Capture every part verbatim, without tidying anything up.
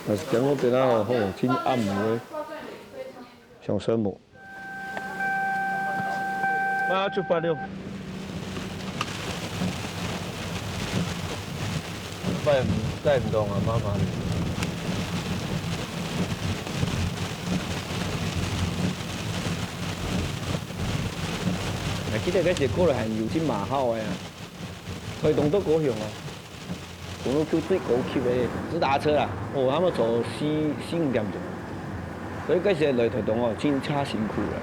但是講到這下吼，吼，真暗个，上色目。啊，出發了。載毋，載毋動啊，麻煩。還記得該時過來還有去馬號个啊，台東到高雄啊。 公路就最高級个直達車啦，哦，他們坐四，四五點鐘，所以該時來台東哦，真正辛苦了。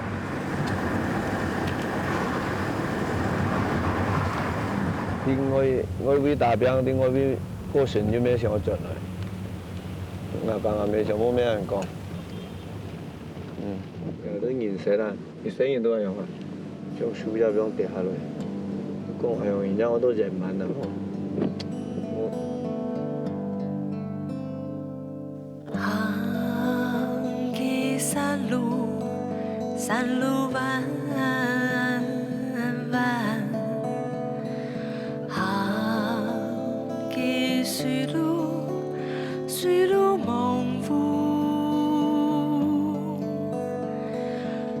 另外，外圍打拚，另外圍過身又無想要轉來，阿爸阿姆全部無人講。 嗯，有兜人生啊，一生人都恁樣啊，像樹葉樣跌下來。講恁樣，人家我都忍慢了吼。行去山路，山路彎彎，行去水路， 水路茫霧，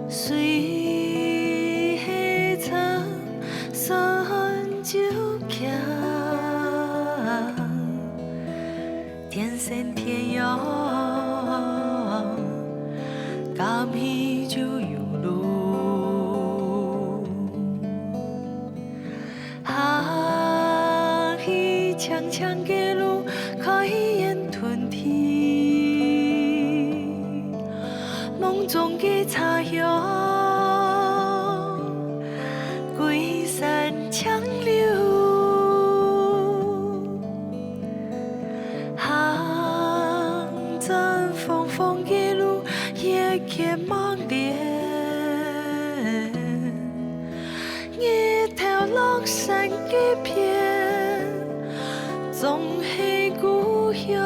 水係沉船就強，天生天養，敢去就有路。 行去青青个路，開眼吞地，夢中个茶香，歸山青柳。行轉荒荒个路，越見猛烈。 日頭落山該片，總係故鄉。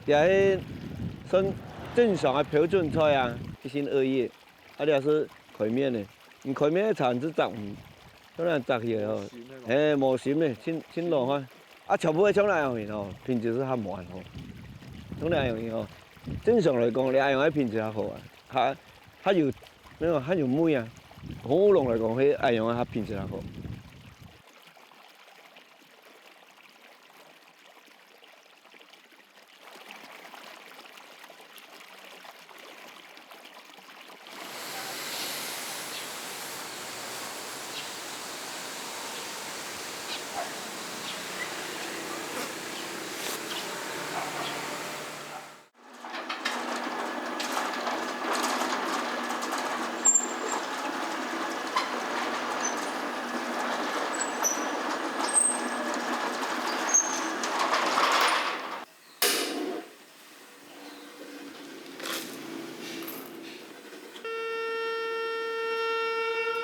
這係算正常个標準菜啊，一心二意。啊，這係開麵个，你開麵个茶你就摘毋，當然摘起來哦。無心个咯。嘿，無心个，真，真浪費。啊，全部个像恁樣哦，品質係較無恁好。像恁樣哦，正常來講，你恁樣个品質較好啊，較，較有，那種較有味啊。紅烏龍來講，係恁樣个，較品質較好。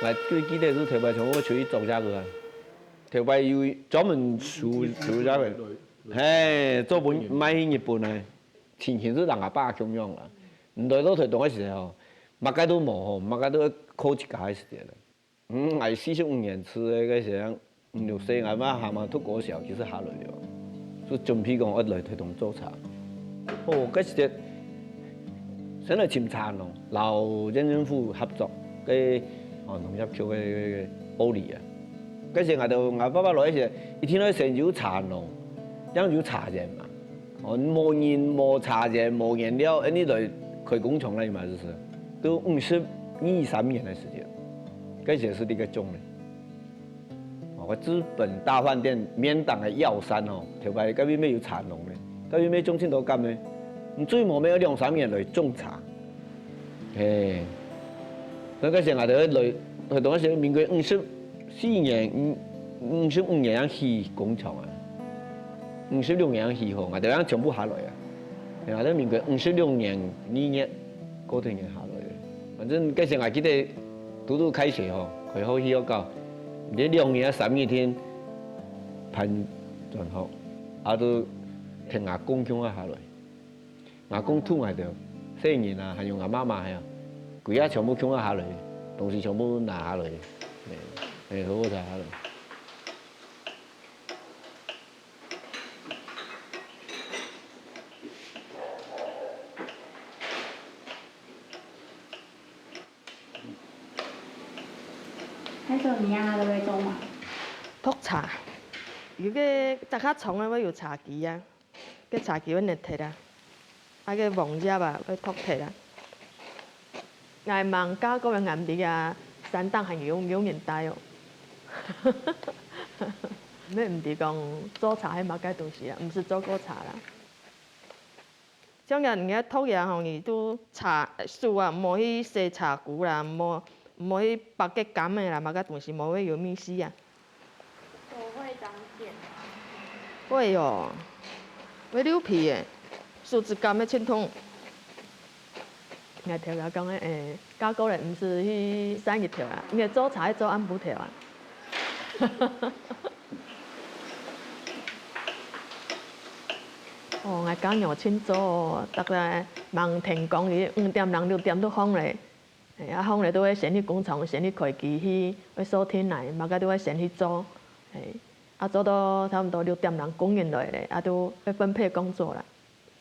𠊎最記得係頭擺全部出去捉隻个啊，頭擺有專門收，收隻个，嘿，做分賣去日本个，情形係同阿爸共樣啊。毋來到台東个時候，麼个都無吼，麼个都愛靠自家个時間了。 嗯，𠊎四十五年次个該時，五六歲，𠊎嘛還吂讀高小，就係下來了，就準備講愛來台東做茶。哦，該時節，先來尋茶農，摎縣政府合作，該，哦，農業局个，个，个，个屋裡啊。該時𠊎兜，𠊎爸爸來个時，一定愛先有茶農，正有茶園嘛。 哦，無人、無茶園、無原料，恁樣來開工廠了嘛，就係，都五十二三年个時間，該時係這個種个。哦，該日本大飯店面頂个藥山哦，頭擺該位乜有茶農呢，該位乜種盡多柑呢，你最無乜愛兩三年來種茶。 嘿，所以該時𠊎兜來，台東該時民國五十四年，五，五十五年正起工廠啊，五十六年正起好，𠊎兜正全部下來啊。𠊎兜民國五十六年二月，過頭年下來个。反正該時𠊎記得，拄拄開學吼，開學去學校，毋知兩日啊三日天，辦轉學，啊都跈阿公共下下來。阿公渡𠊎兜，細人啊，還有𠊎媽媽係啊，歸下全部共下下來，東西全部拿下來，欸，欸，好好拿下來。 該做麼个啊？都會做麼？擇茶，有个摘下蔥个會有茶機啊，該茶機會捏忒啊，啊个黃葉啊會擇忒啊。𠊎吂嫁過个，𠊎毋知啊，山頂還有，有人戴哦。乜毋知講做茶係麼个東西啊，毋識做過茶啦。 像人家擇茶吼，你都茶，手啊，毋好去洗茶箍啦，毋好，毋好去剝該柑仔啦，麼个東西，無會有味緒啊。手會長癬。會哦，會流鼻誒，手指甲會盡痛。𠊎頭家講誒，誒，嫁過來毋使去曬日頭啊，應該做茶愛做暗晡頭啊。 哦，𠊎家娘盡早哦，逐日吂停工，佢五點零六點就䟘咧。哎，啊䟘咧就會先去工廠，先去開機器，會收天來，麼个都會先去做。哎，啊做到差毋多六點零工人來咧，啊就會分配工作啦。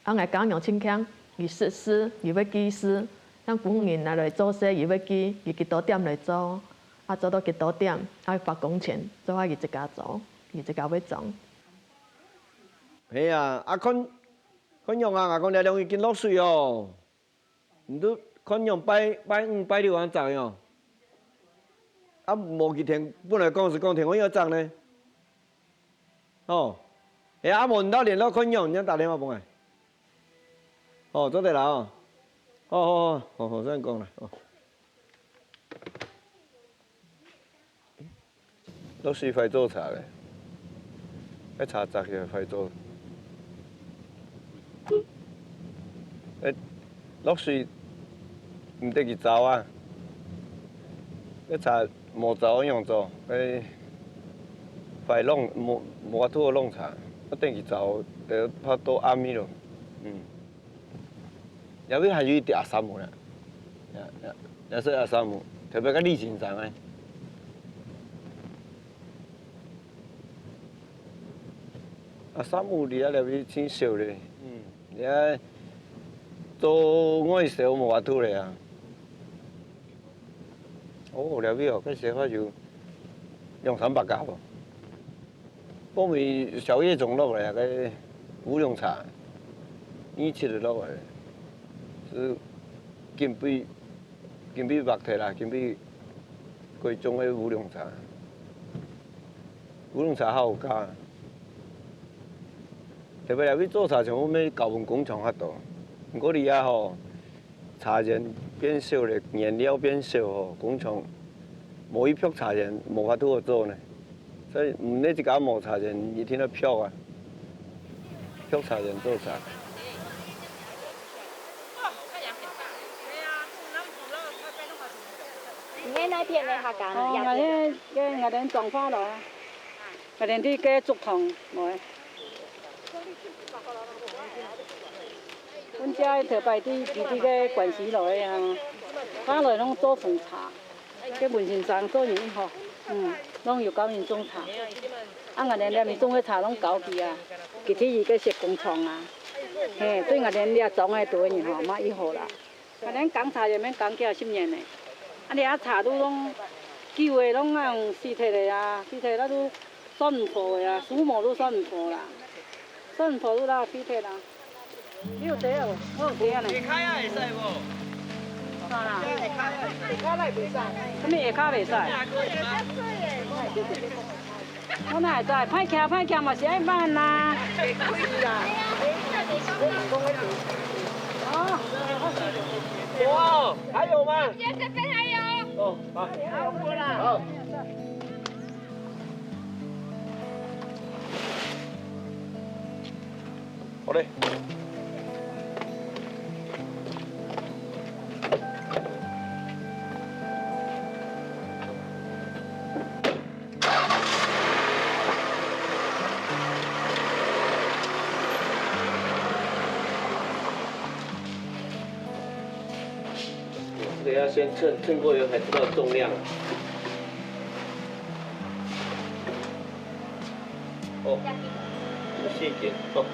啊𠊎家娘盡慶，佢識時，佢會記時，像工人啊來做事，佢會記，佢幾多點來做，啊做到幾多點，啊發工錢，做下佢自家做，佢自家會裝。 係啊，啊看，看樣啊，𠊎講這兩日緊落水哦。你都看樣拜，拜五、拜六恁樣哦。啊無幾天，本來講係講天光要漲呢。哦，係啊，無你到聯絡看樣，你正打電話分𠊎。哦，做得啦哦。好好好，好好，恁樣講啦，哦。 落水壞做茶咧，該茶摘起來壞做。欸，落水毋得去燥啊，該茶無燥仰做？欸，壞弄，無，無法度弄茶，愛等佢燥，呃，泡到暗去咯。嗯。 這位還有一隻阿三姆啦，也，也，也係阿三姆，特別个李先生欸。阿三姆這這位盡少咧，嗯，這做外銷無法度咧啊。哦，這位哦，該時候有兩三百家無？ 講佢小葉種落來个烏龍茶，二七个落來，係金杯，金杯白鐵啦，金杯貴重个烏龍茶。烏龍茶好價，特別來去做茶全部愛交分工廠較多。毋過你啊吼， 茶園變少咧，原料變少吼，工廠無一片茶園，無法度好做呢。所以毋係一家無茶園，一定愛煏啊，煏茶園做茶。你个那片个客家哦，人？𠊎个，个𠊎个彰化咯。 𠊎等在該竹塘來。阮遮頭擺在弟弟个關係來啊，嫁來攏做紅茶，該文先生做人好，嗯，攏有教人種茶。啊，𠊎等連種个茶攏交佢啊，佢在佢个雪工廠啊，嘿，對𠊎等這莊个多人吼，嘛已好啦。 𠊎等耕茶也免耕幾十年呢。啊，這茶都攏，舊个攏恁樣死忒个啊，死忒了都算毋好个啊，樹木都算毋好啦，算毋好都啦，死忒啦。你有茶無？我有茶呢。下跤啊，會使無？啥啦？下跤哪會使？啥物下跤袂使？ 我哪會知？歹徛歹徛嘛是愛挽啦。哦，哇，還有嗎？這邊還有。哦，好。還有啦。好。好嘞。先称，称过油才知道重量。哦，细节哦。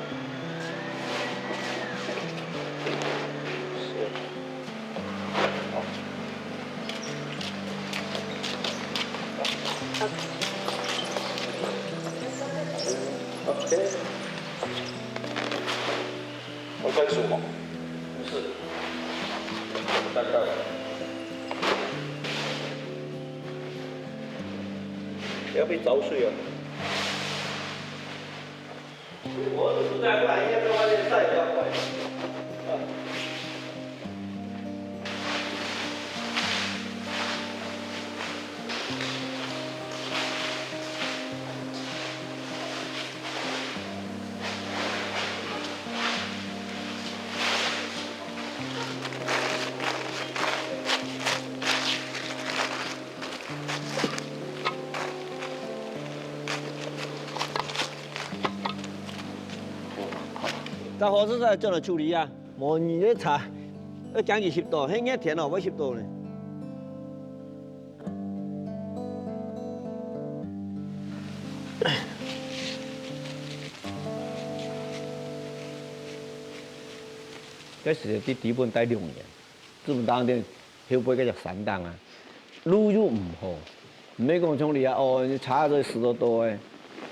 是。好。OK。 我专属吗？不是，我单单。不要被着水啊！我儿子出差，不然应该在外面晒比较快。啊。 這火車仔怎樣處理啊？無你个車，愛驚佢翕到，係熱天哦，會翕到呢。 該時節在底本待兩年，這麼大點，後背該隻山頂啊，路又毋好，毋係講像你啊，哦，車就駛到到个，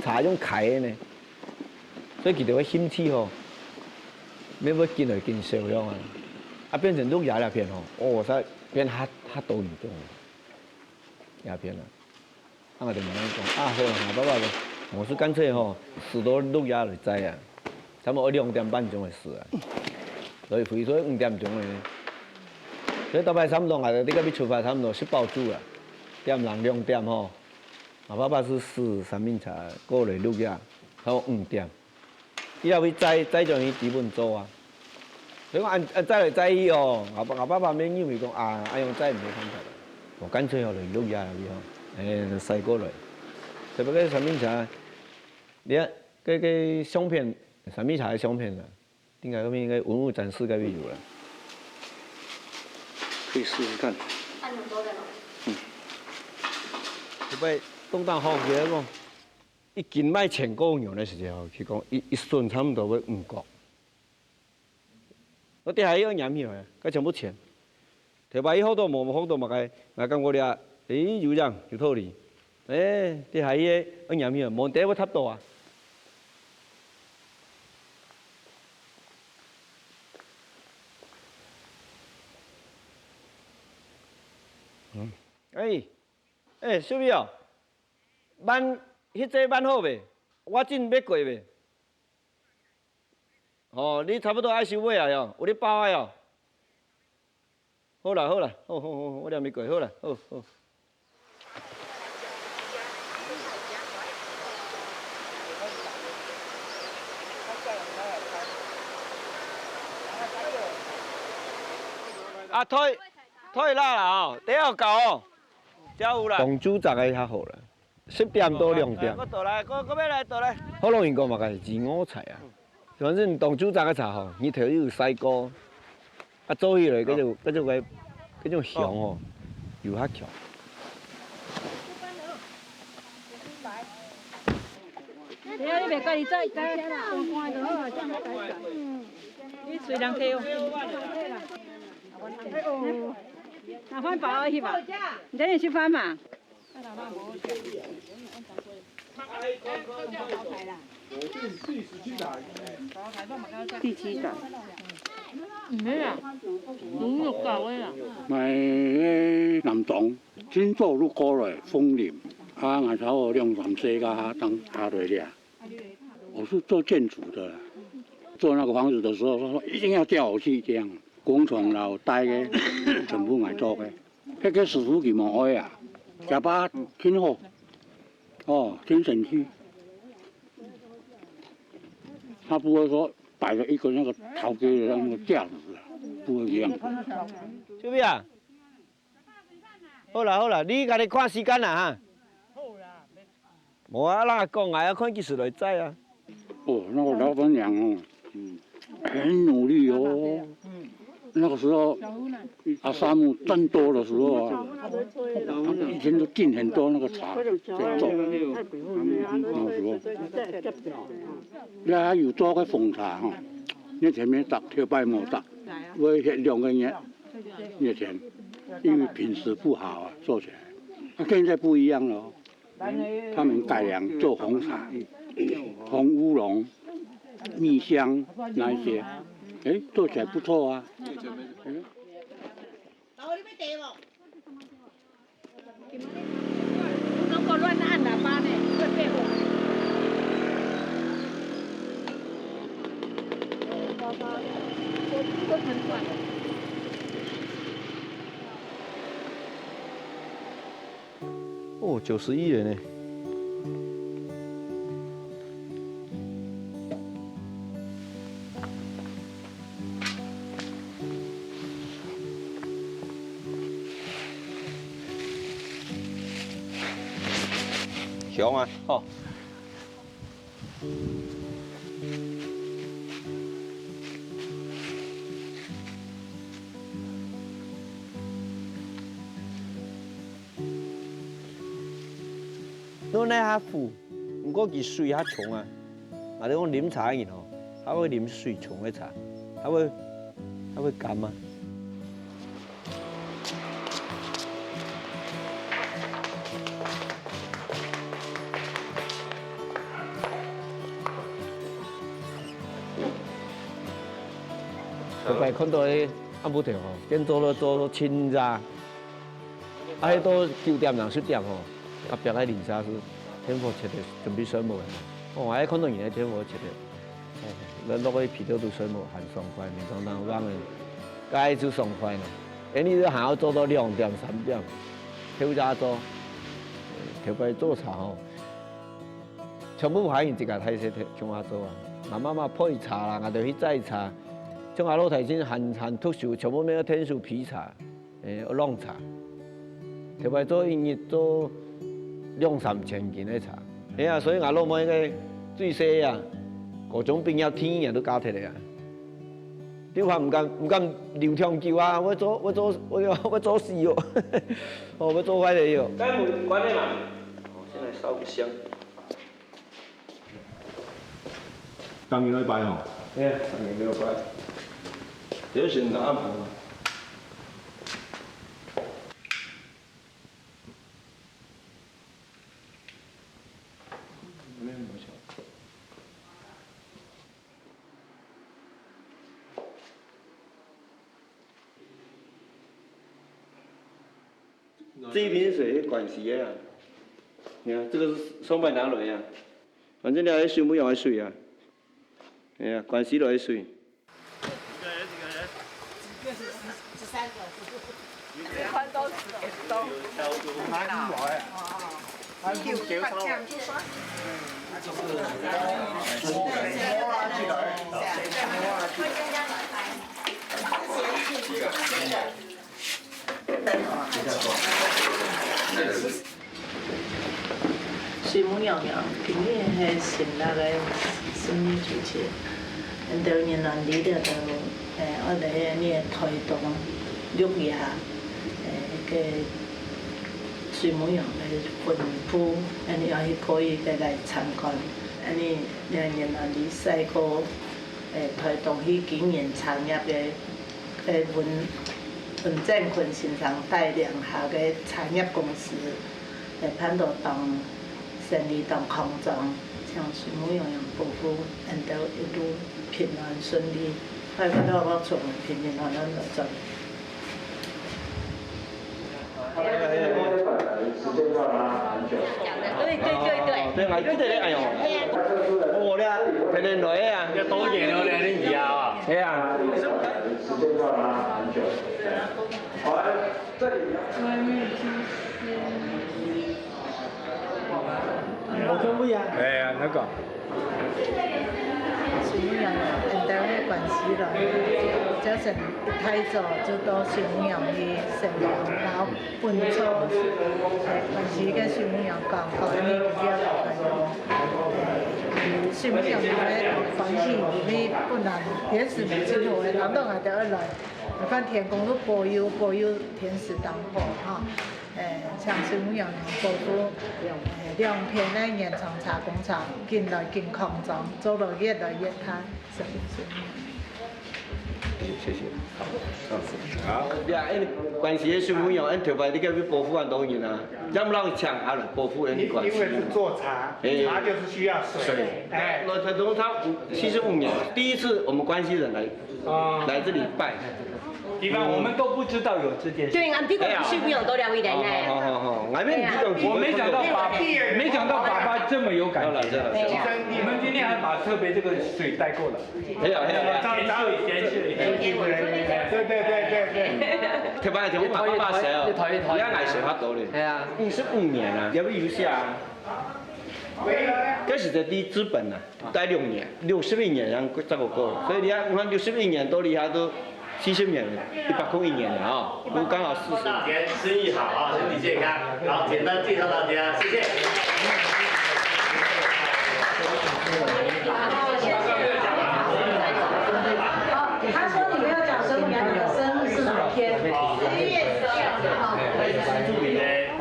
車用開个呢，所以佢兜个興趣吼，乜會緊來緊少樣啊，啊變成鹿野這片吼，哦，實在變較較多嚴重，這片啊。 啊，𠊎就問佢講，啊，好啦，𠊎爸爸講，無事乾脆吼，駛到鹿野來載啊，差不多兩點半鐘个事啊，所以飛出去五點鐘个呢。所以到尾差不多，𠊎就在該邊出發，差不多食飽晝啊，點零兩點吼，𠊎爸爸就駛三輪車過來鹿野，差不多五點。 佢也會載載轉去底本做啊。所以講恁恁載來載去哦，𠊎爸𠊎爸爸乜認為講啊，恁樣載毋係辦法啦，無乾脆哦，來鹿野位吼，誒，駛過來。特別个三輪車，你看，該該相片，三輪車个相片啦，應該該邊該文物展示該邊有啦。可以試試看。嗯。特別當當好奇个講。 一斤賣千過銀个時節吼，佢講一一噸差毋多會五角。𠊎跌下去愛拈起來，該全部錢。頭擺學到無，無學到麼个，𠊎感覺了，誒，有影，有道理。誒，跌下去个愛拈起來，無跌會塌到啊。嗯，誒，誒，小美哦， 挽，彼隻挽好未？我正欲過未？吼，你差不多愛收尾啊喲，有咧包啊喲。好啦，好啦，好好好，我這欲過，好啦，好好。 啊，退，退啦啦吼，等下有夠哦，才有啦。當晝食个較好啦，十點到兩點。來，過倒來，過過尾來倒來。學老人講嘛，係二五菜啊。反正當晝食个茶吼，日頭又有曬過，啊，做起來，該種該種个，該種香吼，有較強。 等下你袂家己做，你隨人提哦。哎喲，麻煩包去吧。你等下食飯嘛？第七代。毋係啊，有有夠个啦。買南庄，今朝路過來，楓林，啊，𠊎差不多兩三歲个下當下來了。 我是做建築的，做那個房子的時候，他說一定要叫我去這樣，工程老帶个，全部來做个。那個師傅佢無愛啊，假巴挺好，哦，挺神氣。他不會說擺著一個那個頭家的那個架子啊，不會這樣子。小美啊， 好啦好啦，你家己看時間啦哈。無啊，人講啊，要看幾時來載啊。哦，那個老闆娘哦，嗯，很努力哦。那个时候，阿沙木正多的时候啊，他们一天都进很多那个茶在做，那个时候，那还有做个奉茶哈，那前面打，头擺無打，我歇两个月，月前，因为品质不好啊，做起来，那现在不一样了哦。 他们改良做红茶、红乌龙、蜜香那一些，哎，做起来不错啊。哎。老弟，你要茶无？中国乱按喇叭呢，会被我。我，我很短。 哦，九十一元呢。香啊！哦。 路內較苦，毋過佢水較沖啊。𠊎兜講啉茶个人吼，較會啉水沖个茶，較會，較會甘啊。 頭擺看到个暗晡頭吼，建築都做到盡熱，啊，迄到九點鐘、十點吼，隔壁个鄰舍係電火切个，準備睡目个。哦，𠊎看到人个電火切个，哦，人落去被竇肚睡目，還爽快，眠床當中，該就爽快了。哎，你這還要做到兩點、三點，頭家做，頭擺做茶吼，全部還有自家大細共下做啊。𠊎媽媽焙茶啦，𠊎就去摘茶。 像阿老弟先還，還讀書，全部愛𢯭手劈柴，誒，弄柴。特別做一日做兩三千斤个柴。係啊，所以𠊎老妹个最細啊，高中畢業第二年就嫁忒了啊。就還毋敢，毋敢留長久啊，會做，會做，會，會做死哦，哦，會做壞了喲。該門關了嘛？我先來燒個香。 逐日愛拜吼？嘿啊，逐日愛拜。就是若暗晡。這一瓶水是關西个啊。你看，這個是上擺拿來啊。反正你還是水母用的水啊。哎呀，關西來的水。這款都是給東。水母娘娘今日係新曆个十月初七，𠊎兜越南里這兜，誒，愛來𠊎兜个台東鹿野，誒，个水母娘个墳墓，𠊎兜愛去可以个來參觀。𠊎兜越南里賽過，誒，台東去經營茶業个 个溫，溫正坤先生帶領下个茶業公司，來辦到當生理當康壯，請水母娘娘保護，𠊎兜一路平安順利，快快樂樂出門，平平安安來轉。 對對對對。對，來，這個咧，哎喲，哦，你啊，天天來啊。這多遠哦，你啊？係啊。我這位啊。哎呀，那個。 水母娘娘，𠊎兜个關西來，朝晨一大早就到水母娘去洗涼，然後分做，誒，關西个水母娘講，講恁樣比較來講，誒，水母娘娘个關西，因為本來天時無盡好个，然後𠊎兜愛來願天公就保佑，保佑天時當好哈。誒，請水母娘娘保護，誒，兩片个鹽場茶工廠緊來緊擴張，做到越來越大。 謝謝。好，好。呀，哎，關係个水母娘，恁頭擺你該要保護恁多人啊，要不然搶下來保護人關係。因為是做茶，哎，茶就是需要水。水。哎。那他从他五七十五年，第一次我们关系人来，啊，来这里拜。地方我们都不知道有这件事。对，俺们这个水母娘都了解呢。好好好好，俺们这种，我没想到爸，没想到爸爸这么有感情。好了，好了，好了。我们今天还把特别这个水带过来。 係啊，係啊，係啊。先睡，先睡。對對對對對。特別係我爸爸細哦，越討越討厭，越討越討厭。你愛愛惜較多咧。係啊。五十五年啊，也未有寫啊。該時節在資本啊，待六年，六十一年正過，所以你看，你看六十一年到這下都 七十年，一百空一年了啊，我刚好四十。祝大家生意好啊，身体健康。好，简单介绍到这，谢谢。他说你不要讲生日，你要讲生日是哪一天？十一月十二号。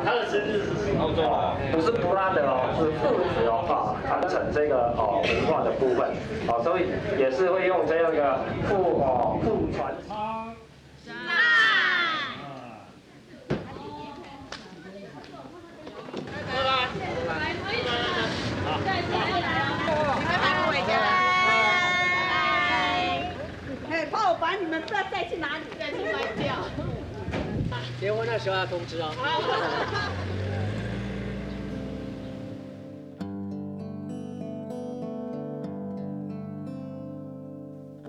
他的生日是澳洲啊。不是 brother 哦，是父子哦，哈，传承这个哦文化的部分。 哦，所以也是会用这样一个父哦父传。哎，怕我把你们不知道带去哪里，带去卖掉。结婚的时候要通知哦。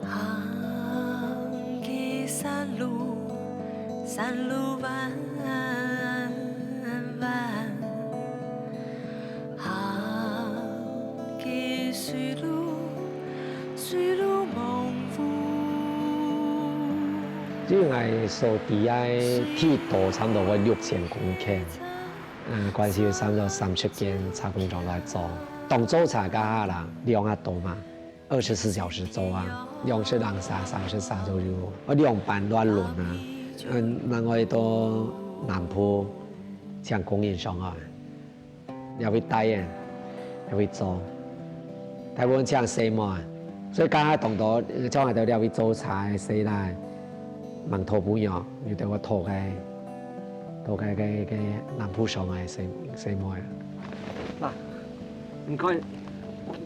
行去山路，山路彎彎，行去水路，水路茫霧。這𠊎所知个地多差不多有六千公頃。 嗯，關係有差不多三十間茶工廠來做。當做茶該下啦，量較多嘛，二十四小時做啊，兩十零儕、三十儕都有，啊，兩班亂輪啊。嗯，另外到南部請供應商啊，也會帶人，也會做。大部分請細妹，所以該下當多，像𠊎兜這位做茶个細倈，吂討餔娘，有兜會討个， 都該該該南部上个細細妹啊。那，你看，你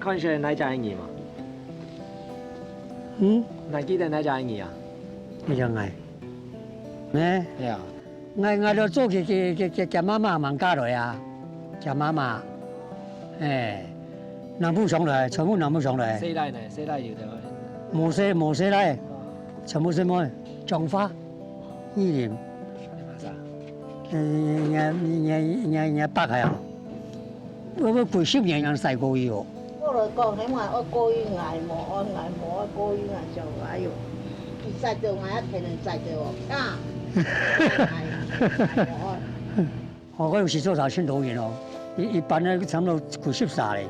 看一下哪一家的你嘛？嗯？你記得哪一家的你啊？你想哎？咩？對啊。𠊎𠊎都做佢佢佢佢佢媽媽吂嫁來啊，佢媽媽，哎，南部上來，全部南部上來。細倈呢？細倈有的。無細無細倈，全部細妹，彰化。 二零。你怕啥？嗯，人家人家人家人家北海啊，我我幾十年人晒過去哦。我來講，迄晚我過去，𠊎無安，𠊎無愛過去，𠊎想，哎喲，佢晒到𠊎，一天人晒到哦，啊！哎，哎，無愛。哦，我有時做茶千多年哦，一一般呢，差不多幾十儕咧。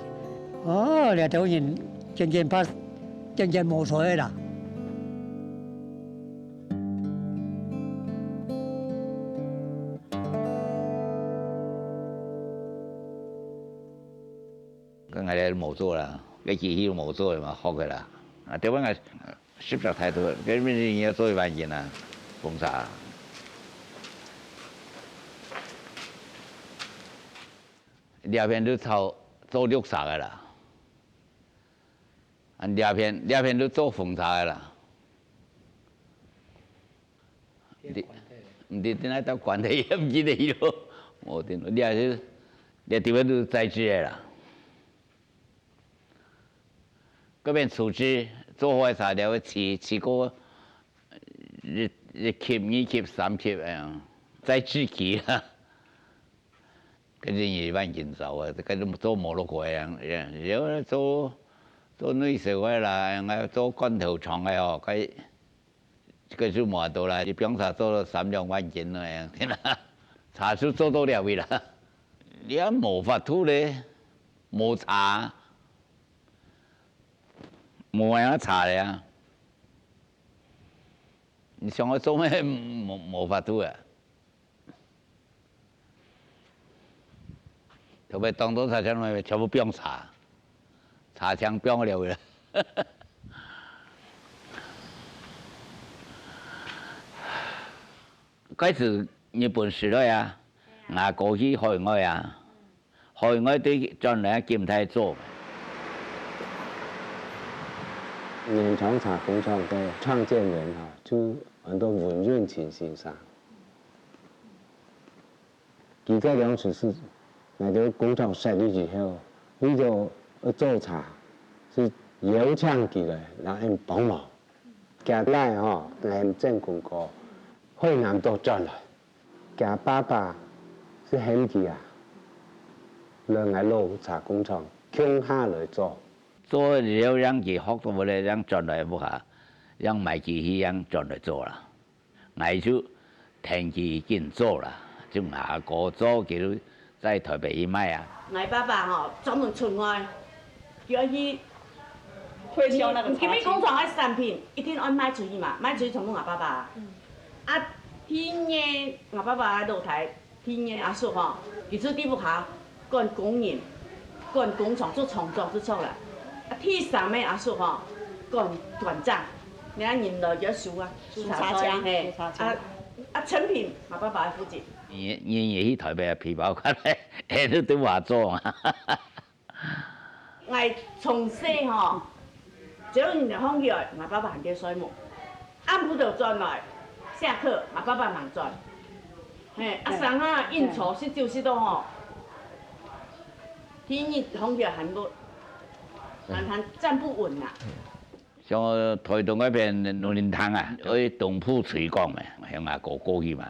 哦，掠到人漸漸怕，漸漸無衰啦。 該𠊎兜無做啦，該機器都無做个嘛，學个啦。啊，台灣个十隻態度，該明年要做一萬斤啊，紅茶。這片都炒做六十个啦。 啊，這片這片都做紅茶个啦。毋知毋知點解到關忒也毋記得去咯。無定，這係這地方都係栽植个啦。該片樹枝做好个茶了，飼飼過一一級、二級、三級，哎呀，栽植期啦。 跟住一萬斤走啊，跟做摩洛哥一樣，一樣，然後呢，做做內銷个啦，還有做罐頭廠个吼，該該就無多啦，一瓶茶做到三兩萬斤咯，恁樣啦，茶就做到這位啦。你也無法度咧，無茶，無辦法茶咧啊。你想愛做咩，無，無法度啊。特別當多茶廠內全部放茶，茶廠放了了。開始日本時代啊，阿哥去海外啊，海外對轉來金大做。原創茶工廠个創建人哈，就安到溫潤琴先生。佢个兩次係，𠊎兜工廠設立以後，為著愛做茶，係邀請佢來，然後幫忙。佢來吼，𠊎整工過，海南島轉來。 厥爸爸係喊佢啊，來𠊎老茶工廠共下來做。做了讓佢學到咧，讓轉來屋下，讓買機器，讓轉來做啦。𠊎就跈佢緊做啦，就𠊎哥做，佢就在台北去賣啊。𠊎爸爸吼，專門出外，佢愛去推銷那個茶具。因為工廠个產品一定愛賣出去嘛，賣出去全部𠊎爸爸啊。啊，第一，𠊎爸爸个老弟 第二阿叔吼，佢就在屋下管工人，管工廠，做廠長就著啦。啊，第三个阿叔吼，管，管長，你看人來就收啊，收茶錢，收茶錢，嘿，收茶錢。啊，啊，成品，嘛爸爸負責。你，你也去台北皮包款，也是對我做嘛。 𠊎從細吼，朝晨就䟘起來，𠊎爸爸還在睡目。暗晡頭轉來，下課，𠊎爸爸吂轉。嘿，啊，哎，上下應酬，哎。食晝食到吼，第二日䟘起來還無，還，還站不穩啊。像台東該片龍騰啊，愛東部推廣咩，向阿哥過去嘛，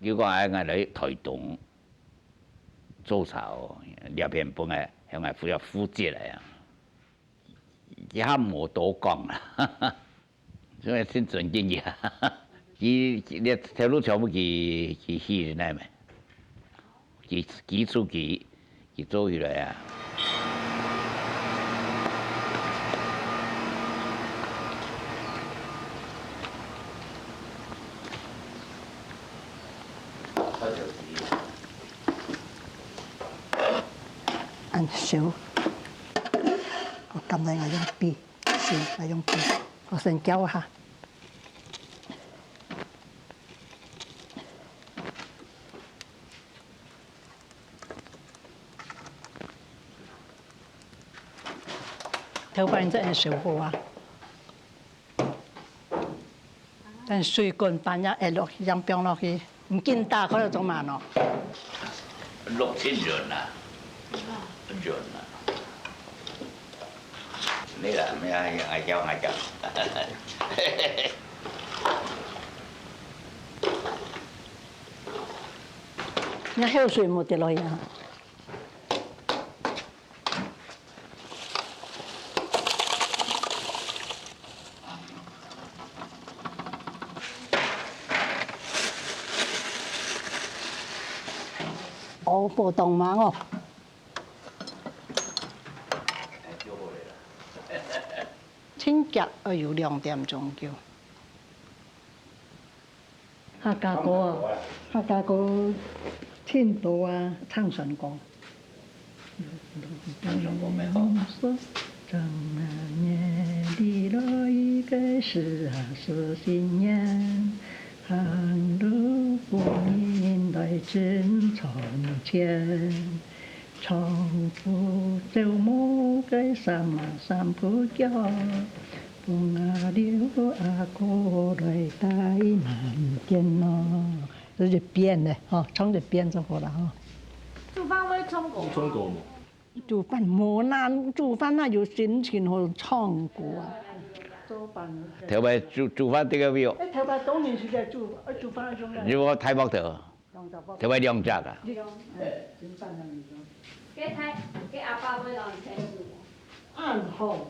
佢講哎，𠊎來台東 做茶哦，這片本來向𠊎負，負責个啊，佢還無多講啦，所以真尊敬佢啊。佢，佢頭路全部佢，佢起來个咩？佢，佢出佢，佢做起來啊。 恁燒，我感覺𠊎用筆，燒，𠊎用筆，我先攪一下。 頭擺你這樣燒火啊，等水滾，粄也摎落去，這樣放落去，毋緊打開了做麼个喏？落去軟啊，軟啊。你啦，你啊，𠊎攪，𠊎攪。 若口水無滴落去啊。哦，無動嘛哦。真遽愛有兩點鐘久。 客家歌啊，客家歌，盡多啊，唱山歌。唱山歌蠻好。 這一遍呢，吼，唱一遍就好了，吼。煮飯會唱歌嗎？唱歌無？煮飯無啦，煮飯哪有心情好唱歌啊？頭擺煮，煮飯這個有。哎，頭擺當年時在煮，呃，煮飯用个。如果大鑊頭，頭擺兩隻啊。兩，哎，煮飯个那種。該大，該阿爸會摎你𢯭手無？恁好。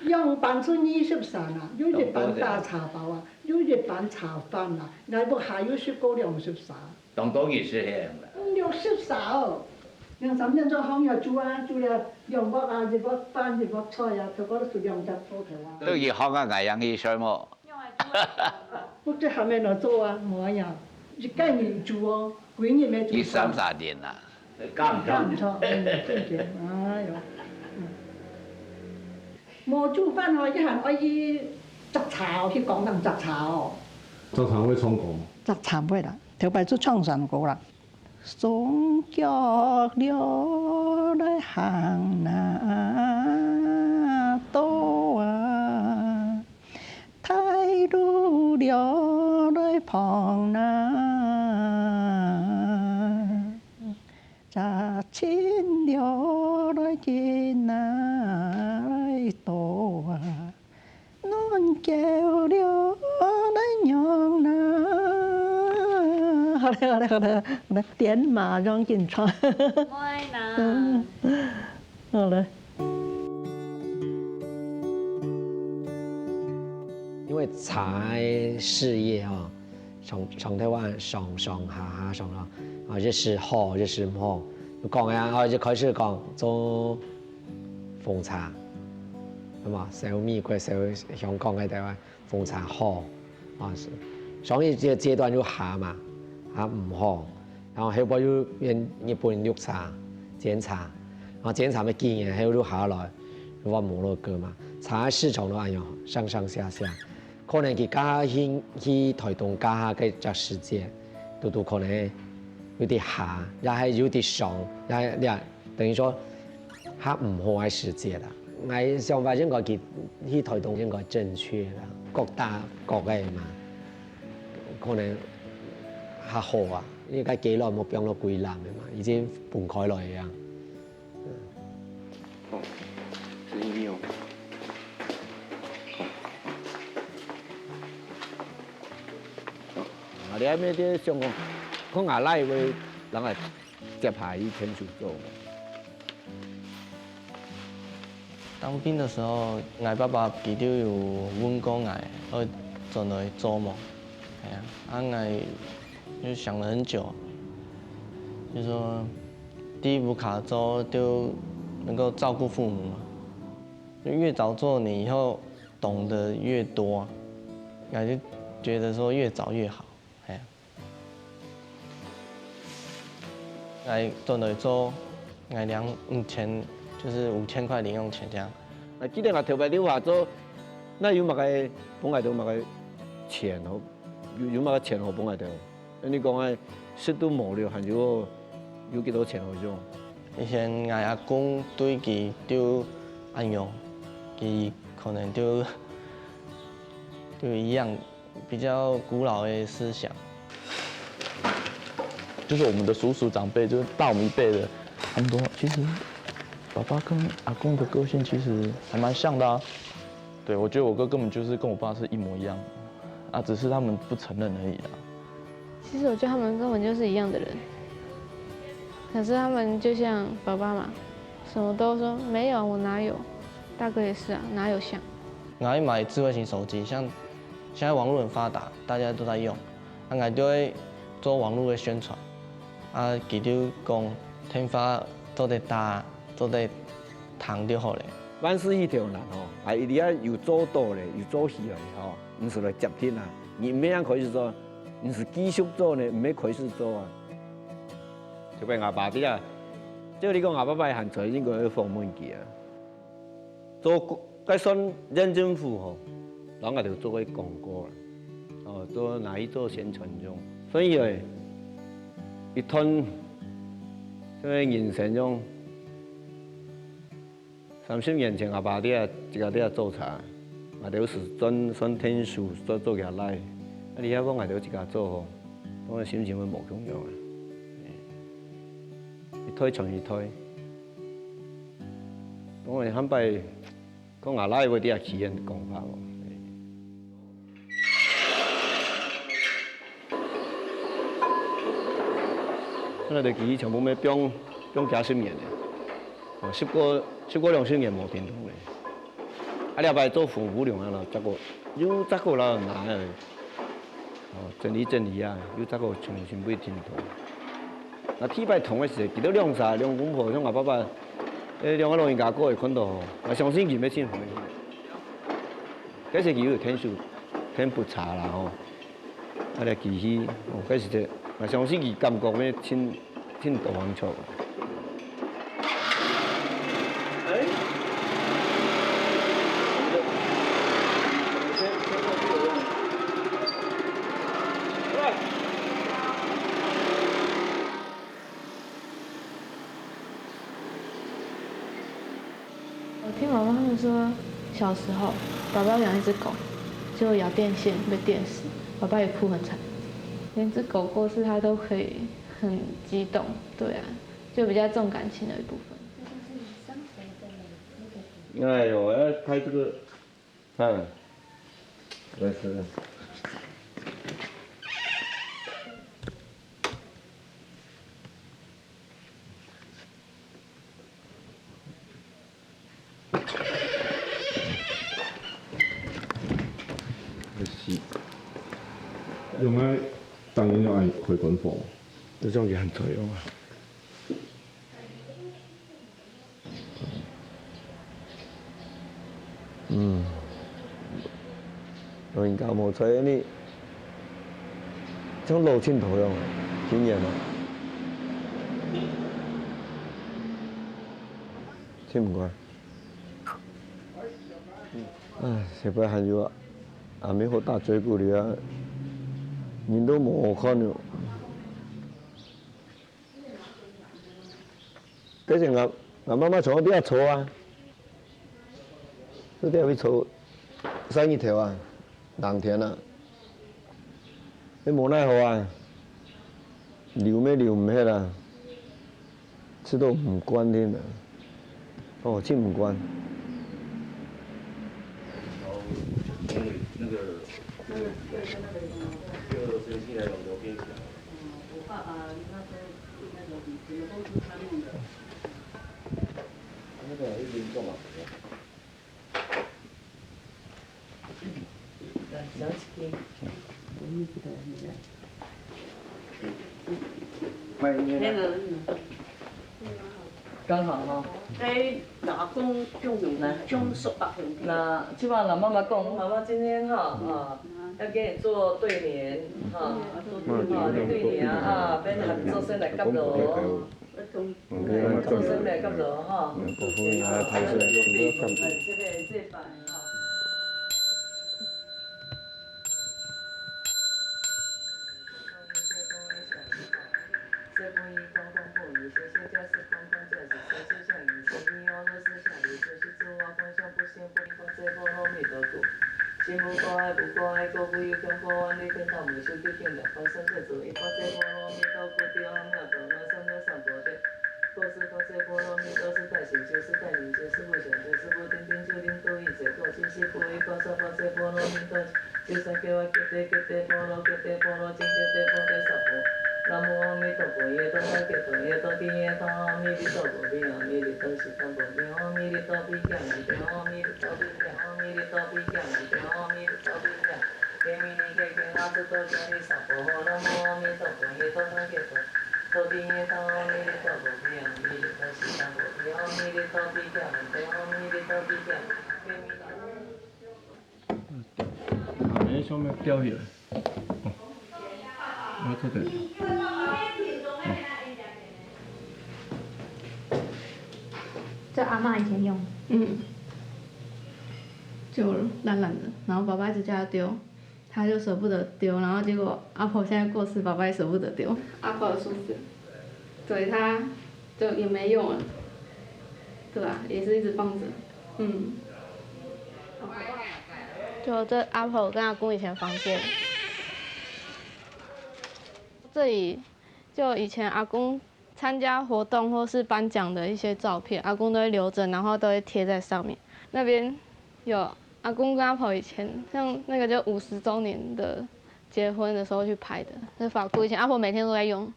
樣板係二十三啊，有一板打茶包啊，有一板炒飯啊，𠊎屋下有食過兩十三。當多人食係樣啦。六十三哦。兩三點鐘好愛煮啊，煮了兩鑊啊，一鑊飯，一鑊菜啊，頭過都食兩隻菜頭啊。都一行啊，𠊎樣去睡無？不知還沒來做啊，無呀，一個人煮哦，歸日沒煮。一三三年啊。乾乾燥，嗯，對對，哎喲，嗯。無煮飯哦，一下愛去摘茶哦，去廣場摘茶哦。摘茶會唱歌嗎？摘茶會啦，頭擺就唱山歌啦。 雙腳掠來行哪到啊，大路掠來傍哪，隻親掠來緊哪來到啊。 暖狗了來娘啦。好了，好了，好了，好了，點馬上緊唱。會啦。嗯，好了。因為茶个事業哦，上，上台灣上，上下下上咯，啊，一時好，一時毋好。就講啊，哦，就開始講做紅茶，係嘛？燒美國、燒香港个台灣紅茶好，啊，係。上一個階段就下嘛，下毋好，然後後尾又變日本綠茶、煎茶，然後煎茶乜幾年後又下來，又換摩洛哥嘛，茶个市場都恁樣上上下下。 可能佢該下去，去台東該下个隻時節，堵堵可能有滴下，也係有滴上，也，也等於說，較毋好个時節啦。𠊎想法應該佢去台東應該正確啦，各打各个嘛，可能較好啊，因為該雞卵無放落歸籃个嘛，已經分開來个啊。 哦，聲音有。啊，你還沒得想講，看𠊎倈會，人來接下去天主做。當兵的時候，𠊎爸爸佢就有問過𠊎，愛轉來做無？係啊，啊𠊎就想了很久，就說第一步卡做就能夠照顧父母嘛，就越早做，你以後懂得越多，那就覺得說越早越好，哎呀。來轉來做，來領五千，就是五千塊零用錢這樣。那既然𠊎頭擺留下做，那有麼个分𠊎兜麼个錢哦？ 有，有麼个錢好分𠊎兜？你講个食都無了，還有，有幾多錢好用？以前𠊎阿公對佢就恁樣，佢可能就，就一樣比較古老的思想。就是我們的叔叔長輩，就是大我們一輩的，他們都，其實爸爸跟阿公的個性其實還蠻像的啊。對，我覺得我哥根本就是跟我爸是一模一樣，啊，只是他們不承認而已啦。其實我覺得他們根本就是一樣的人，可是他們就像爸爸嘛，什麼都說沒有，我哪有？大哥也是啊，哪有像？拿去買智慧型手機，像現在網絡很發達，大家都在用，啊，𠊎就會做網絡的宣傳，啊，佢就講電話做得打，做得聽就好了。萬事起頭難吼，啊，一定要有做到咧，有做起來吼，毋係來接近啊。你毋係恁開始做，你係繼續做呢，毋係開始做啊。就變𠊎爸知啊，照理講𠊎爸爸還在，應該會訪問佢啊。做該算縣政府吼，摎𠊎兜做過廣告啦，哦，做拿去做宣傳用，所以誒，一段，像人生用。 三十年前，阿爸在這，自家在做茶，𠊎兜係算，算𢯭手做，做佢倈。啊，你遐講𠊎兜自家做吼，當然心情會無共樣啊。一代傳一代，當然下擺講𠊎倈會在遐企業講法無。 𠊎兜機器全部愛放，放幾十年咧，哦，十過，十過兩十年無停動咧。啊，這擺做服務用啊，再過，又再過來拿咧，哦，整理整理啊，又再過重新會停動。啊，第一擺痛个時，佢兜兩儕兩公婆，像𠊎爸爸，誒，兩個老人家過來看到吼，𠊎相信佢乜盡歡喜。該時佢有𢯭手，𢯭補茶啦吼，啊，來機器，哦，該時節，𠊎相信佢感覺乜盡，盡多歡喜。 我听我妈他们说，小时候爸爸养一只狗，结果咬电线被电死，爸爸也哭很惨，连只狗过世他都可以很激动，对啊，就比较重感情的一部分。哎呦，要拍这个，嗯，来吃。 用个，当然要按开关火。就这样也很好用啊。 嗯，老人家無在呢，像老盡頭樣，經驗啊，盡毋慣。唉，這擺還有啊，阿姆好打嘴鼓哩啊，人都無好看了。 該時𠊎，𠊎媽媽坐在這坐啊，坐在這位坐，曬日頭啊，冷天啊，你無奈何啊，流乜流毋忒啊，食都毋慣定啊，哦，盡毋慣。那個，那個，那個，那個，那個，那個， 那个一边做嘛？那个，刚好哈。哎，老公用的，用手把很那起码老妈妈讲，妈妈今天哈啊，要给你做对联哈，啊，对联啊，啊，分你做生来干咯。 做生理合作吼，好，你先吊起来。哦，我做得。哦。这阿嬷以前用。嗯。就烂烂的，然后爸爸一直叫他丢，他就舍不得丢，然后结果阿婆现在过世，爸爸也舍不得丢。阿婆的梳子，对，他就也没用了，对啊，也是一直放着。嗯。就这阿婆跟阿公以前房间，这里就以前阿公参加活动或是颁奖的一些照片，阿公都会留着，然后都会贴在上面。那边有阿公跟阿婆以前，像那个就五十周年的结婚的时候去拍的，是法国以前阿婆每天都在用，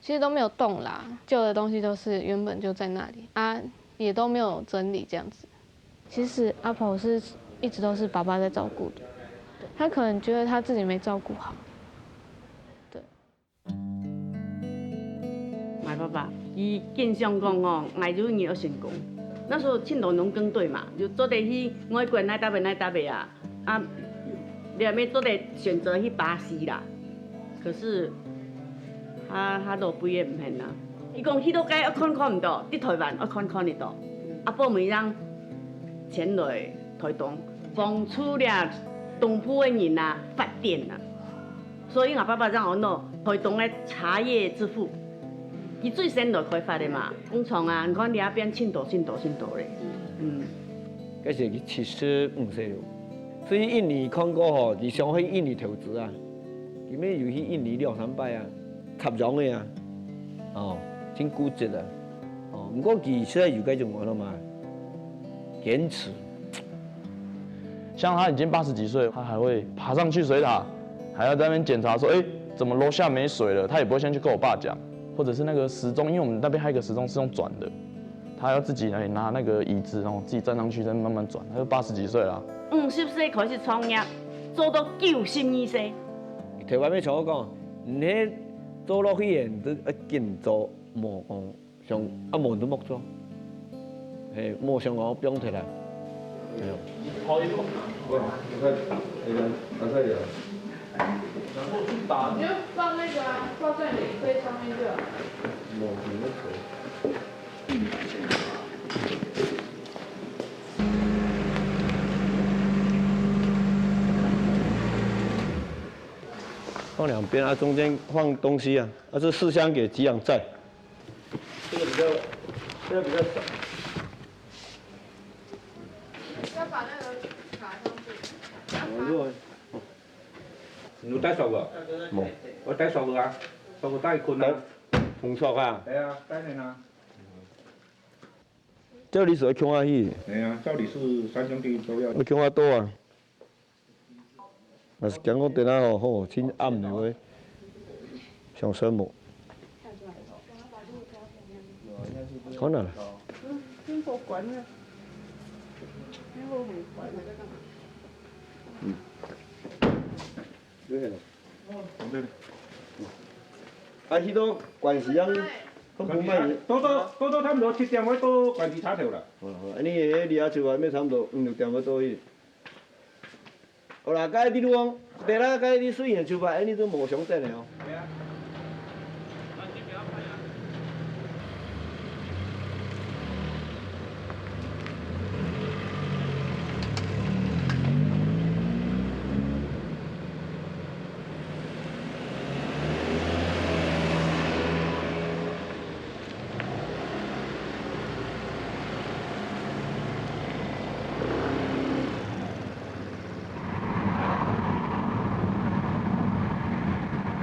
其实都没有动啦，旧的东西都是原本就在那里啊，也都没有整理这样子。其实阿婆是一直都是爸爸在照顾的，他可能觉得他自己没照顾好，对。佢更想講吼，𠊎有一日愛成功。那時候青島農耕隊嘛，就做得去外國哪搭位哪搭位啊，啊，你也做得選擇去巴西啦。可是他他老爸也毋肯啊。佢講去到該愛看看毋到，在台灣愛看看得到。啊，報名讓前來台東，幫助了東部的人啊發展啊。 所以𠊎爸爸正安到台東个茶葉之父，佢最先來開發个嘛，工廠啊，你看這片盡多盡多盡多咧。嗯。該時佢七十五歲了，所以印尼看過吼，佢想去印尼投資啊，佢乜有去印尼兩三擺啊，插秧个啊，哦，真固執啊，哦，毋過佢實在有該種安到嘛，堅持。 像他已经八十几岁，他还会爬上去水塔，还要在那边检查说，哎，怎么楼下没水了？他也不会先去跟我爸讲，或者是那个时钟，因为我们那边还有一个时钟是用转的，他要自己来拿那个椅子，然后自己站上去，再慢慢转。他就八十几岁了。五十歲開始創業，做到九十二歲。頭擺尾像我講，你係做落去个，你都一緊做，無講 想啊無都莫做，係無想講放忒啊。係哦。好一个。不，我看，那个，那个有。然后去打。你就放那个啊，放在你杯上面就好。无，你们可以。放两边啊，中间放东西啊，啊，这四箱给给养在。 这个比较，这个比较小。要把那个卡上去。我如果，你有带刷子？无。我带刷子啊，刷子带捆啊。红刷啊。对啊，带你啊。照理是要共下去，对啊，照理是三兄弟都要。要共下倒啊。若是讲讲等下吼，好，真暗了喂，上山无？看啊啦。真好管呢，真好管。对了。啊，迄个关系啊，都不卖。多多多多差不多七点会到关西码头了。哦，安尼你啊出发，要差不多五六点要到去。好啦，该你讲，对啦，该你虽然出发，安尼都无相等的哦。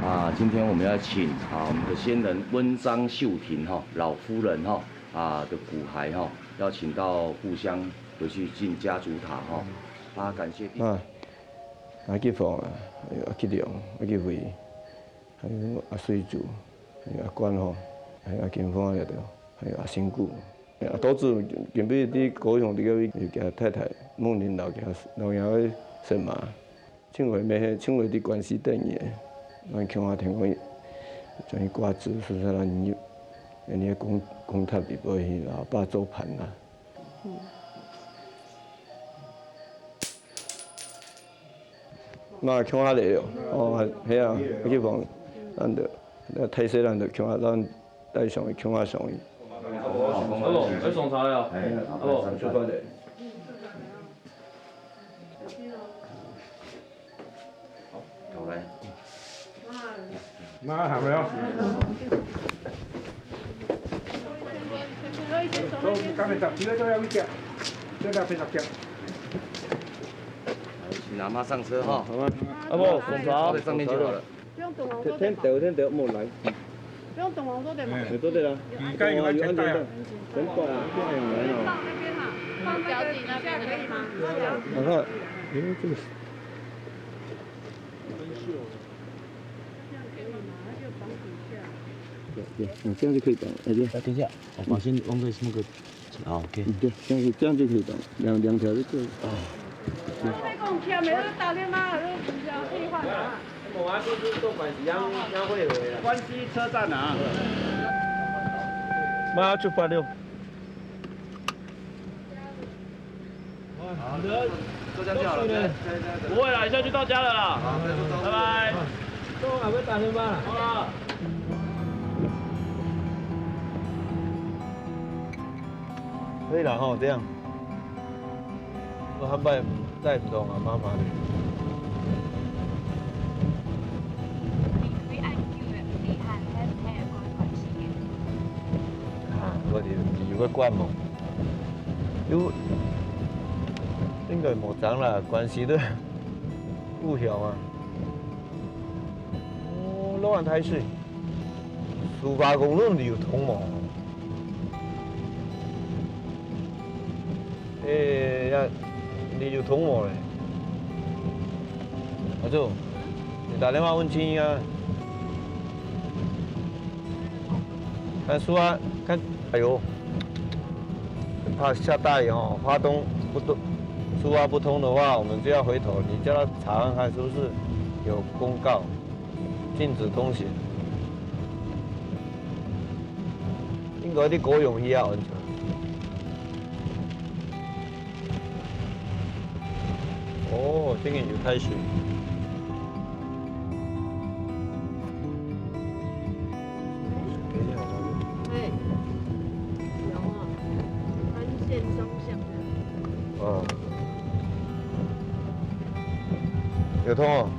啊，今天我们要请啊我们的先人温张秀婷哈，老夫人哈啊的骨骸哈，要请到故乡回去进家族塔哈。啊，感谢地。啊，阿吉凤啊，还有阿吉良，阿吉伟，还有阿水柱，还有阿关吼，还有阿金凤啊，还有阿新姑。啊，都是今晡日在高雄这个位，有佢太太梦玲老家老家个神马。 清回咩，清回的关系等于，咱共下听讲，将伊挂子，是说咱入，人家公公塔里背去，然后把做盘啦。那共下来了，哦，系啊，去帮，咱就，那太细咱就共下，咱带上去共下上去。阿伯，要送茶了。哎，阿伯，出发了。 好，来。那还没有。都刚才打，今天都要一家，这个非常香。请阿妈上车哈。阿伯，送茶放。在上面就好了。不用等黄豆天天对吧？头天头莫来，不用等黄豆对吗？你做对了。你该有安全带啊。很短，不用来了。放那边哈，放那个底下可以吗？然后，哎，这个。对，对，嗯，这样就可以绑了，哎，对。等一下，我把先放在那个。好，OK。嗯，对，这样子这样就可以绑，两两条就够了。那个我们前面那个打电话，那个比较可以换啊。我要就是做关系，要要会合的。关西车站啊。馬上出發了。好，就這樣就好了。不會啦，一下就到家了啦。好，再坐車。拜拜。等下會打電話啦。好啊。可以了吼，這樣。我坦白 載毋動啊，媽媽咧。你幾久會，你還會，會有關係个？啊，我就，你有个關無？有，應該無長啦，關係都故鄉啊。哦，落安大水。 蘇花公路你有通無？欸，呀，你有通無咧？阿祖，你打電話問清啊。看樹啊，看，哎呦，怕下大雨哦，花東不通，樹啊不通的話，我們就要回頭，你叫他查看看是不是有公告。 禁止通行。應該你高雄去較安全。哦，這个有開水。哎，有啊，單線雙向的。哦。有通哦。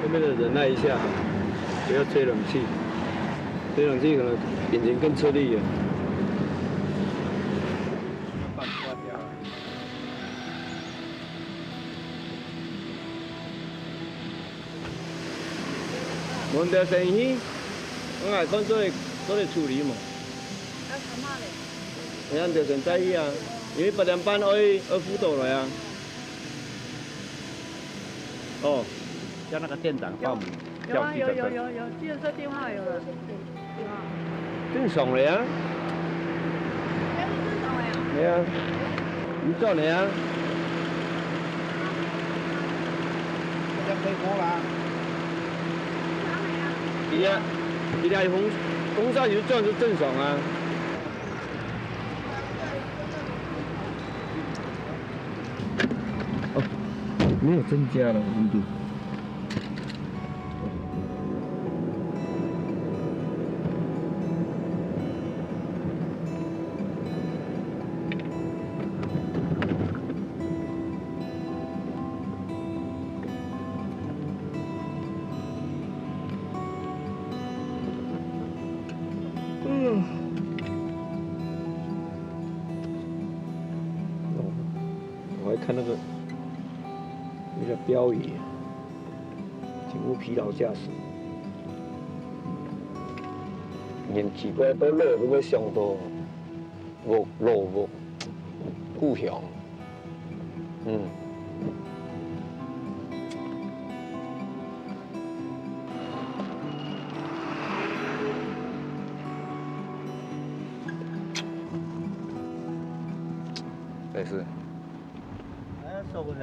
后面的忍耐一下，不要吹冷气，吹冷气可能引擎更吃力了。換掉先去，我來看做得，做得處理無？要幹嘛嘞？哎呀，你就先載去啊，因為八點半愛，愛輔導來啊。哦，叫那個店長幫我們叫計程車。有啊，有，有，有，有，計程車電話有了。 正常了呀。對啊，你轉了呀。這樣可以過啦。你啊，你啊，紅，紅色有轉就正常啊。哦，沒有增加了溫度。 嗯。哦，我還看那個，那個標語，請勿疲勞駕駛。連奇怪，到老都會想到屋，老屋，故鄉。 嗯。沒事。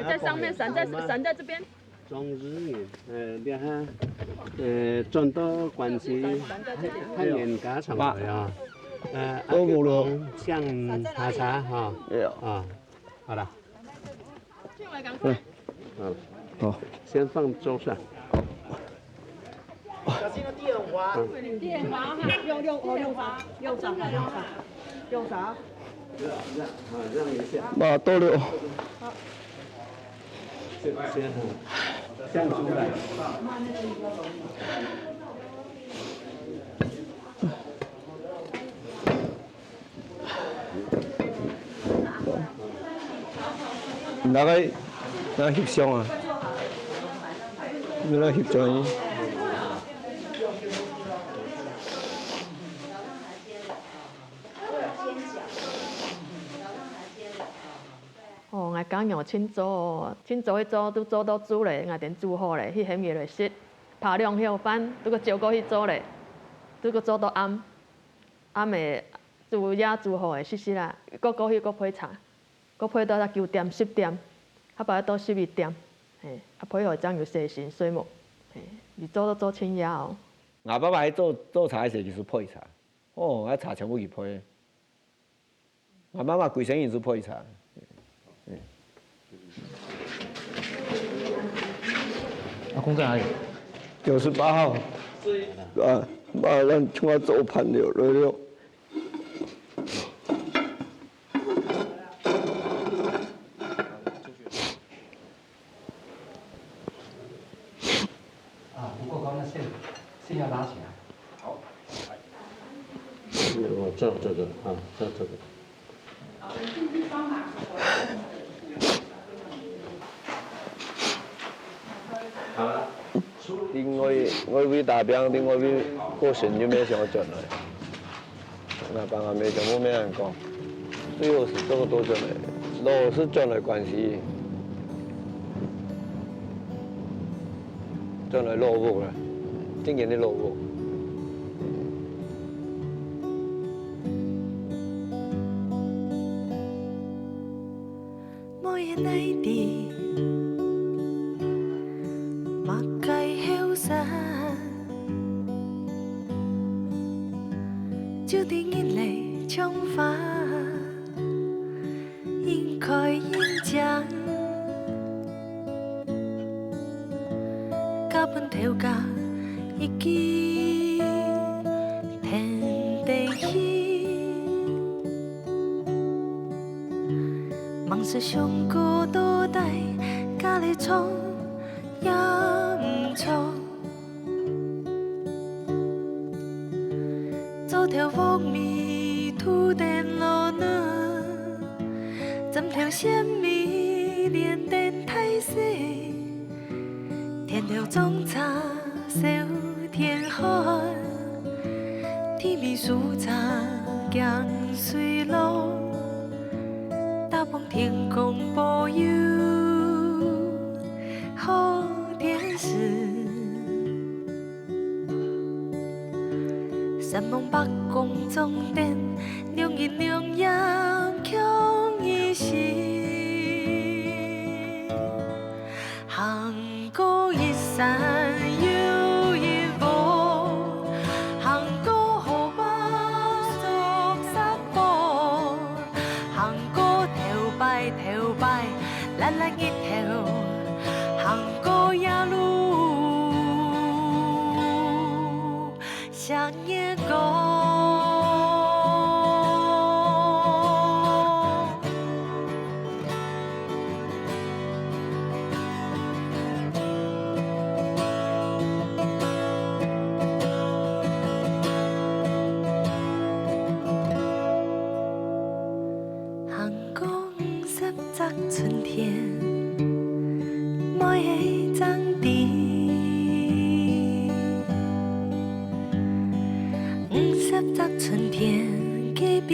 在上面閃，在，閃在這邊。中日人，呃，這下，呃，轉到關西，漢，漢人家常來啊。呃，啊，都無咯。像茶茶哈。對啊。啊，好了。 嗯。好。好。先放桌上。小心那地很滑。地很滑哈。用，用，哦，用啥？用啥？用啥？用啥？这样，这样，啊，这样一下。那到了。先，先，先出来。 你那个，那翕相啊？你那翕相呢？哦，𠊎家娘盡早哦，盡早一早都做到煮咧，𠊎等煮好咧，去喊佢來食，扒兩口飯，都過照過去做咧，都過做到暗。 暗暝煮夜煮好个，食食啊，過過去過焙茶，過焙到九點、十點，下晡到十一點，嘿，啊焙好正有洗身睡目，嘿，你做都做盡夜哦。𠊎爸爸係做做茶个時，佢係焙茶，哦，啊茶全部佢焙。𠊎媽媽歸生人係焙茶。阿公在哪裡？九十八號。啊，啊，咱像啊做伴了，了了。啊，不夠高，那線線要拉起來。好，來。我照這個啊，照這個。好了。另外，外圍打拚，另外圍過程有沒有想要轉來？ 𠊎爸𠊎姆全部無人講，最好係做个多轉來，老係轉來關係，轉來老屋啦，真正个老屋。每个哪知，麼个後生，就在日裡像花，應開應靚，嫁分頭家一枝天地去。 吂識想過到底，家裡錯也毋錯。做頭屋尾渡等老人，針頭線尾連等大細。 田頭種茶燒田漢，地尾收茶驚水濺，打拚天公保佑好田事。 山盟百工中等，兩日兩夜共一心。行過一山又一屋，行過河壩逐石埔，行過頭擺頭擺，熝熝日頭，行過夜路。 想念歌。行過 五十隻春天，妹仔正知。五十隻春天，隔壁